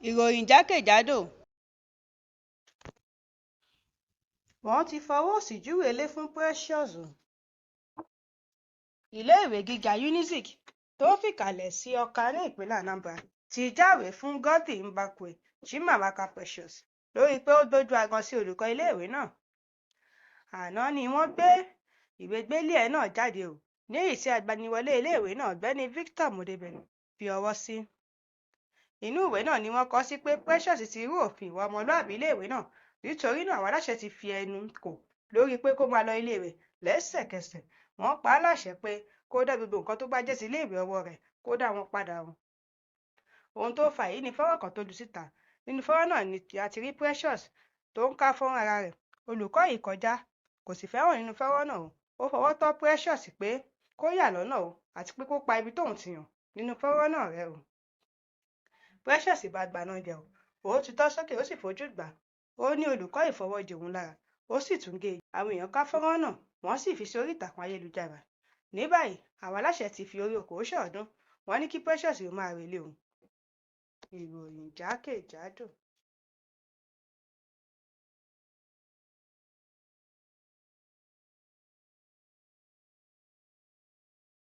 Ìròyìn jákèjádò. Wọ́n ti fọwọ́ òsì júwe ilé fún Precious. Iléèwé gíga Unizik tó fìkàlẹ̀ sí Awka ní ìpínlẹ̀ Anambra ti jáwèé fún Goddy Mbakwe Chimamaka Precious lórí pé ó gbójú agan sí olùkọ́ iléèwé náà. Àná ni wọ́n gbé ìwé-gbélé ẹ̀ náà jáde ní èyí tí agbaniwọlé iléèwé náà, Ọ̀gbẹ́ni Victor Mudebere, fi ọwọ́ sí. Inú ìwé náà ni wọ́n kọ sí pé Precious ti rú òfin ìwà ọmọlúàbí iléèwé náà, nítorí náà àwọn aláṣẹ ti fi ẹnu kò lórí pé kó máa lọ ilé rẹ̀ lẹ́sẹ̀kẹsẹ̀, wọ́n pa á láṣẹ pé kó dá gbogbo nǹkan tó bá jẹ́ ti iléèwé ọwọ́ rẹ̀ kó dá wọn padà. Ohun tó fa èyí ni fọ́nrán kan tó lu síta. Nínú fọ́nrán náà ni a ti rí Precious tó ń ká fọ́nrán ara rẹ̀ olùkọ́ yìí kọjá, kò sì fẹ́ hàn nínú fọ́nrán náà. Ó fọwọ́ tọ́ Precious pé kó yà lọ́nà àti pé kó pa ibi tóun ti hàn nínú fọ́nrán náà rẹ́. Precious bá gbaná jẹ, ó tutọ́ sókè, ó sì fojú gbà á. Ó ní olùkọ́ yìí fọwọ́ jẹ òun lára, ó sì tún gé e. Àwọn èèyàn ká fọ́nrán náà, wọ́n sì fi sí orí ìtàkùn ayélujára. Ní báyìí, àwọn aláṣẹ ti fi orí okòó ṣọ̀ọ́dún, wọ́n ní kí Precious ó máa relé. Ìròyìn jákèjádò.